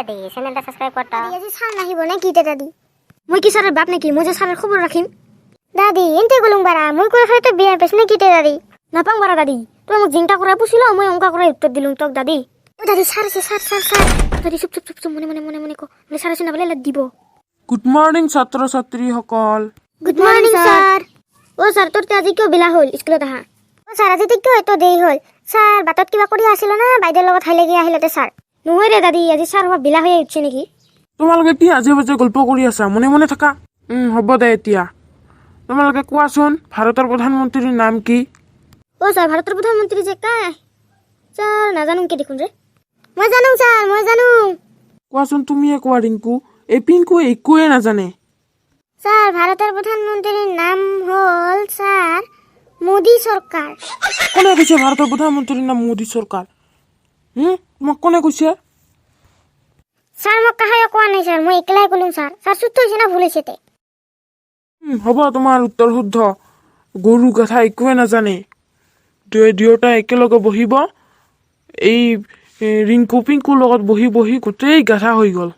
দাদি, চ্যানেলটা সাবস্ক্ৰাইব কৰতা। আজি ছাৰ নাহিব নে কি তে দাদি? মই কি ছাৰৰ বাপ নেকি, মই যে ছাৰৰ খবৰ ৰাখিম? দাদি, এনতে গ'লুং বাৰা, মই কৈ খাই তই বিয়া পাইছ নে কি তে দাদি? নাপাং বাৰা দাদি, তই মোক জিংকা কৰাই পুছিল, মই অংকা কৰাই উত্তৰ দিলোঁ তোক দাদি। অ দাদি, ছাৰ আছে, ছাৰ ছাৰ ছাৰ। দাদি, চুপ চুপ চুপ চুপ, মনে মনে মনে মনে ক, মানে ছাৰ আছে নাপালে দিব। গুড মৰ্ণিং ছাত্ৰ ছাত্ৰীসকল। Good morning sir. অ ছাৰ, তোৰ আজি কিয় বেলা হ'ল স্কুলত আহা? অ ছাৰ, আজি কিয় এত দেৰি হ'ল ছাৰ? বাটত কিবা কৰি আছিল না বাইদেউৰ লগত হাই লাগি আহিলতে ছাৰ? নহয় ৰে দাদি, আজি ছাৰ হোৱা বেলা হৈ উঠছে নেকি? তোমালোকে কি আজে বাজে গল্প কৰি আছা? মনে মনে থাকা। হ'ব দে। এতিয়া তোমালোকে কোৱাচোন, ভাৰতৰ প্ৰধানমন্ত্ৰীৰ নাম কি? অ ছাৰ, ভাৰতৰ প্ৰধানমন্ত্ৰী যে কাই ছাৰ, নাজানো কি দেখোন ৰে। মই জানো ছাৰ, মই জানো। কোৱাচোন, তুমিয়ে কোৱা ৰিংকু। এই পিংকু একোৱে নাজানে। ছাৰ, ভাৰতৰ প্ৰধানমন্ত্ৰীৰ নাম হ'ল ছাৰ মোদী চৰকাৰ। কোনে কৈছে ভাৰতৰ প্ৰধানমন্ত্ৰীৰ নাম মোদী চৰকাৰ? তোমাক কোনে কৈছে? ছাৰ, মোক কাহাই কোৱা নাই ছাৰ, মই একলাই ক'লো ছাৰ। ছাৰ, শুদ্ধ হৈছে না ভুল হৈছে তে? হ'ব, তোমাৰ উত্তৰ শুদ্ধ। গৰু গাধা একোৱে নাজানে। দুয়োটা একেলগে বহিব। এই ৰিংকু পিংকুৰ লগত বহি বহি গোটেই গাধা হৈ গ'ল।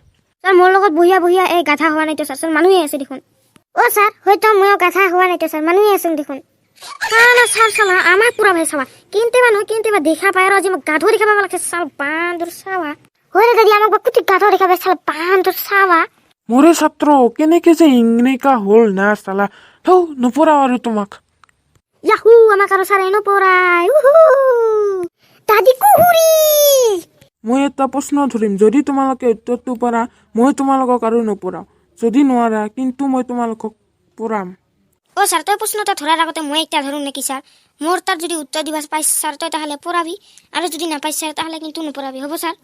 ছাৰ, মোৰ লগত বহিয়া বহিয়া এই গাধা হোৱা নাইতো ছাৰ। ছাৰ, মানুহে আছে দেখোন। অ ছাৰ, হয়তো ময়ো গাধা হোৱা নাইতো ছাৰ, মানুহে আছো দেখোন। চালা ছাৰ, চালা আমাক পুৰা ভাই চাবা কিনতে মানুহ কিনতে বা দেখা পায় আৰু আজি মোক গাধ দেখা পাব লাগছে। চাল বান্দৰ চাৱা হয় ৰে দাদি, আমাক বা কুটি গাধ দেখা পায়, চাল বান্দৰ চাৱা। মোৰে ছাত্ৰ কেনেকে যে এনেকা হ'ল না, চালা থৌ, নপঢ়াও আৰু তোমাক। ইয়াহু, আমাক আৰু ছাৰে নপঢ়ায়। উহু দাদি, কুহুৰি। মই এটা প্ৰশ্ন ধৰিম। যদি তোমালোকে উত্তৰটো পাৰা, মই তোমালোকক আৰু নপঢ়াওঁ। যদি নোৱাৰা কিন্তু মই তোমালোকক পঢ়াম। অ ছাৰ, তই প্ৰশ্ন এটা ধৰাৰ আগতে মই একটা ধৰোঁ নেকি ছাৰ? মোৰ তাত যদি উত্তৰ দিবা পাইছ ছাৰ তই, তাহলে পঢ়াবি আৰু যদি নাপাইছ ছাৰ, তাহলে কিন্তু নপঢ়াবি, হ'ব ছাৰ?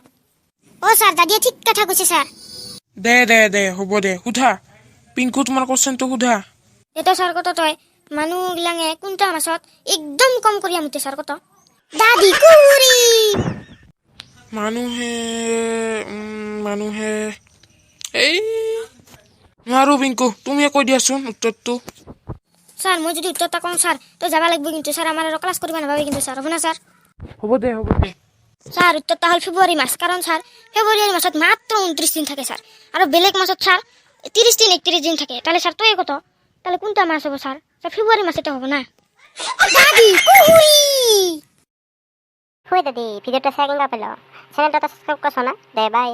অ ছাৰ, দাদিয়ে ঠিক কথা কৈছে ছাৰ। দে দে দে, হ'ব দে, সোধা। পিংকু, তোমাৰ কুৱেশ্যনটো সোধা। এটা ছাৰ, কত তই, মানুহগিলাঙে কোনটা মাছত একদম কম কৰি আমুতে ছাৰ, কত দাদি কুহুৰি? মানুহে এই নোৱাৰো পিংকু, তুমিয়ে কৈ দিয়াচোন উত্তৰটো। ছাৰ, মই যদি উত্তৰ এটা কওঁ ছাৰ, তই যাব লাগিব কিন্তু ছাৰ, আমাৰ আৰু ক্লাছ কৰিব নাপাবি কিন্তু ছাৰ, হ'ব না ছাৰ? হ'ব দে, হ'ব দে। ছাৰ, উত্তৰটা হ'ল ফেব্ৰুৱাৰী মাছ। কাৰণ ছাৰ, ফেব্ৰুৱাৰী মাছত মাত্ৰ 29 দিন থাকে ছাৰ, আৰু বেলেগ মাছত ছাৰ 30 দিন, 31 দিন থাকে। তাহলে ছাৰ, তই কত, তাহলে কোনটা মাছ হ'ব ছাৰ? ছাৰ, ফেব্ৰুৱাৰী মাছতে হ'ব না দাদি কুহুৰি? হয় দাদি, ভিডিওটা চাই কেনেকুৱা পালো? চ্যানেলটা সাবস্ক্ৰাইব কৰছো না? দে, বাই।